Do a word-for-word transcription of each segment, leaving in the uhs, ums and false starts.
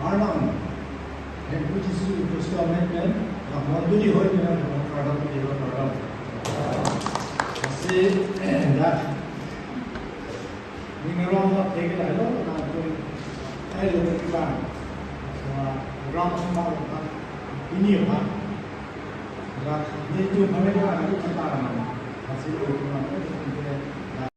Arnam, Hemphu Jisu Khristo amen pen, la mon duli hoi pen, la mon kardom, la mon kardom. Lasi, dak, ning arong la thek lahelo, nangtum, ai lo pen klang. Program semua lo kan, ini apa? Dak, ini tu kami kan, itu kata nama. Lasi lo, itu nama, itu kata nama.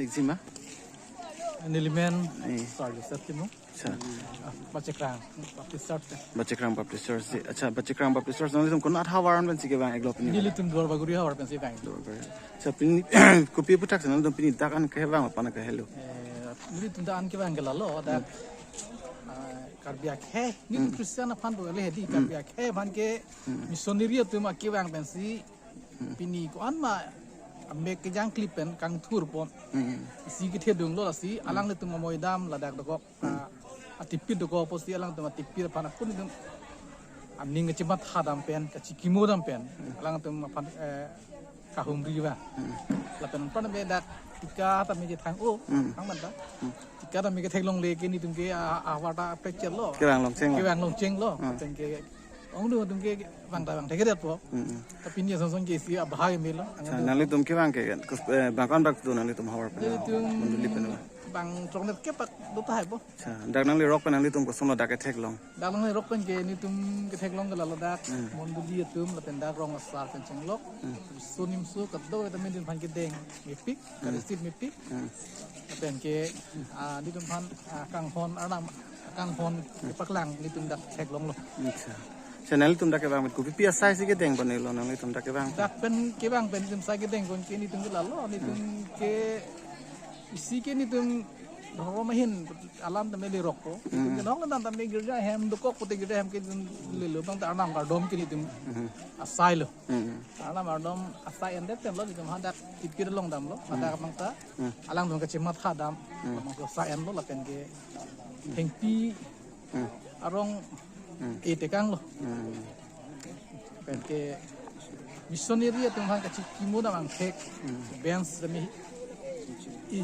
Dikji ma? Nelimen, eh, Sar Joseph Timung. Acha. Ah, Bachekrang Baptist Church. Bachekrang Baptist Church si. Acha, Bachekrang Baptist Church nanglitum konat havar an pensi kevang, iklo pini? Nelitum Duarbagori havar pensi vang. Duarbagori. Acha, pini kopi aphuthak si nanglitum pini dak an kevang aphan kehelo? Eh, nelitum dak an kevang ke lalo, dak, hmm, ah, Karbi akhei, nelitum, hmm, Christian aphan do le hedi, hmm, Karbi akhei aphan ke, hmm, missionary atum akevang pensi, hmm, pini ko-an ma amek kejangkli pen kangthur pon. Hmm. Isi kethedung lo, lasi, hmm, alanglitum amoi dam ladak dokok, ah, atipit dokok apotsi alangtum atipit aphan akun itum aning kachematha dam pen, kachikimo dam pen, alangtum aphan, eh, kahumri ba. Hmm. Lapen anpar me dak Tika tame kethang o, hmm, thang man ta. Hmm. Tika tame ketheklongle ke nelitum ke a, a, havar ta pekchel lo. Kevang longcheng lo. Kevang longcheng lo. Hmm. Lapen ke ongdung atum ke vang ta vang thekthedet po. Hmm, hmm. Tapi ni son son ke isi abahai me lo. Acha, nanglitum kevang ke kus-, eh, bangkan bak tu nanglitum havar pen? Nelitum mondoli pen ba? Bang chongnet ke pak do tahai po. Acha, dak nangli rok pen nanglitum kosonlo dak ketheklong? Dak nanglirok pen ke nelitum ketheklong ke lalo dak, hmm, mondoli atum lapen dak rong asar pen chenglok. Hmm. Su nimsu kadokave tame nelitum aphan kedeng mepik, hmm, karesit mepik. Hmm. Lapen ke, ah, nelitum aphan, ah, kanghon, Arnam kanghon, hmm, kepaklang nelitum dak theklonglo. Acha. Acha, nanglitum dak kevang pen kopi asai si kedeng pon iklo, nanglitum dak kevang pen? Dak pen kevang pen nelitum asai kedeng pon ke nelitum ke lalo, nelitum, hmm, ke isi ke nelitum roro mahin alam tame lerok po. Hmm. Nelitum ke nong nang tame girja hem dokok pute girja hem ke nelitum lelo bang ta Arnam kardom ke nelitum, hmm, asai lo. Hmm. Arnam kardom asai endet pen lo nelitum hadak tipit along damlo. Hmm. Hadak bang ta, hmm, alangtum kachematha dam. Hmm. Bang ta asai enlo lapen ke thengpi, hmm, arong, hmm, e tekang lo. Hmm. Pen ke missionary atum aphan kachikimo dam angthek, hmm, bench tame i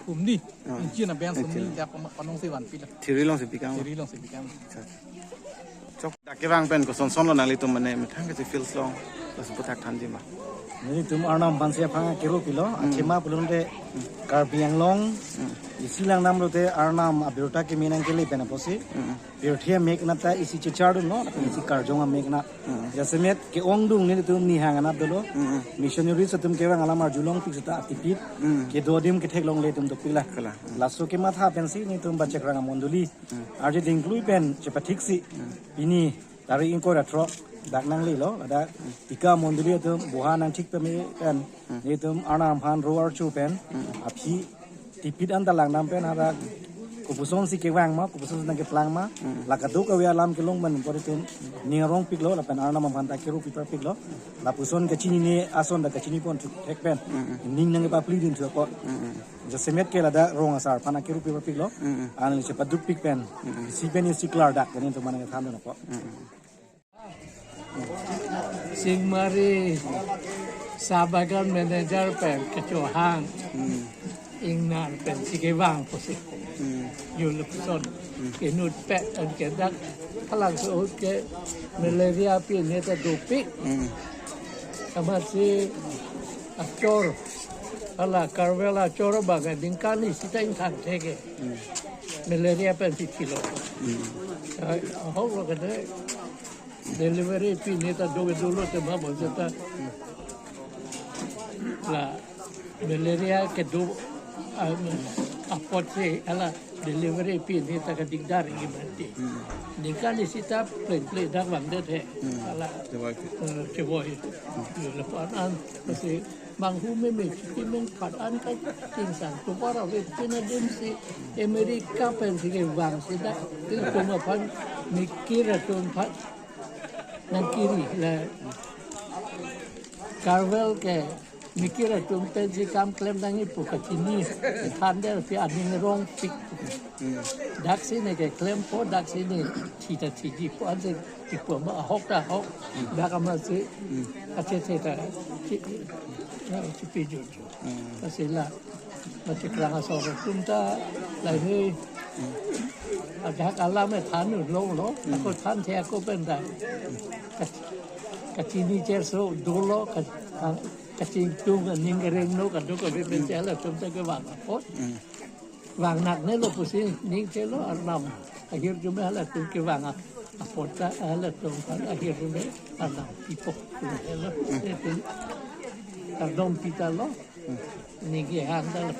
humni, hmm, inchi na bench, inchi humni na, dak pama-, panong si vanpi la. Thiri along si pikang. Thiri along si pikang. Acha. Chok dak kevang pen koson son lo nanglitum mane methang kachefeel long, laso aphuthak thanji ma? Nelitum Arnam aphan si aphan kero pilo, hmm, achema pulote, hmm, Karbi Anglong, hmm, isi lang nam lote Arnam abirta keme nangkele pen apotsi. Hmm. Pirthe amek anat ta isi chechar dunlo, hmm, isi karjong amek anat. Hmm. Jasemet ke-ongdung nelitum nihang anat dolo. Hmm. Missionaries atum kevang alam arjulongpik seta atipit, hmm, kedo adim ketheklongle atum dopik la. Kalang. Hmm. Laso kematha pensi nelitum Bachekrang amondoli, hmm, arje dingklui pen chepathik si. Hmm. Pini tarik ingkoi ra throk dak nanglelo, ladak, hmm, Tika mondoli atum buha nangthik pame pen, hmm, nelitum Arnam aphan ro archo pen, hmm, aphi tipit an ta lang dam pen hadak kopuson si kevang ma, kopuson si nangkeplang ma, hmm, la kadokave alam kelong pen pori tum ning arongpiklo, lapen Arnam aphan ta kero piparpiklo, lapuson kachinine ason ta kachini pon thu thek pen, hmm, ning nangkepapli dun thu apot. Hmm. Jasemet ke ladak rong asar aphan akero piparpiklo, hmm, an chepadukpik pen, hmm, isi pen isi klardak pen nelitum mane than dun apot. Hmm. Singmari Sabagan manager pen kechohang. Hmm. Ingnar pensi kevang pusi. Hmm. Yo lapuson. Hmm. Kenut pet an ke dak. Halang so ke malaria pi ne ta dopik. Hmm. Amatsi achor. Hala Karvel achor abang ningkan isi ta ingthang thek ke. Hmm. Malaria pensi thilo. Hmm. Ah, ahok lo kede. Delivery pi ne ta do ke dolo te ma bonseta. La malaria kedo, ah, apot si hala delivery pi ne ta kadikdar ke mati. Hmm. Ningkan isi ta pleng pleng dak vangdet he. Hmm. Hala, chevoi. Eh, chevoi. Hmm. Yo lapu-an an, masi manghu meme, chiti men phat an ka tingsan. Tupar ave pina dum si America pensi kevang si dak. Nelitum aphan mikir atum aphan nangkiri la Karvel ke mikir atum pensi kam klem nangji pu kachini thander pi aning arongpik. Hmm. Dak si ne keklempo, dak si ne thita thiji po ansi kipu ma ahok ta ahok. Hmm. Dak amatsi, hmm, achethe ta chi, eh, chipejor. Hmm. Lasi la Bachekrang asor atum ta lahei. Hmm. Adak alam e than longlo, hmm, ako thanthe ako pen ta. Ka-, kachini cherso dolo, ka-, ka-, kachingtung aning areng lo, kadokave pen, hmm, hala atum ta kevang apot. Hmm. Vang nak ne lo pusi ningthelo Arnam ahirjume hala atum kevang a-, apot ta hala atum aphan ahirjume Arnam pipo. Helo, hmm, netum kardom pita lo. Hmm. Nigi han dal.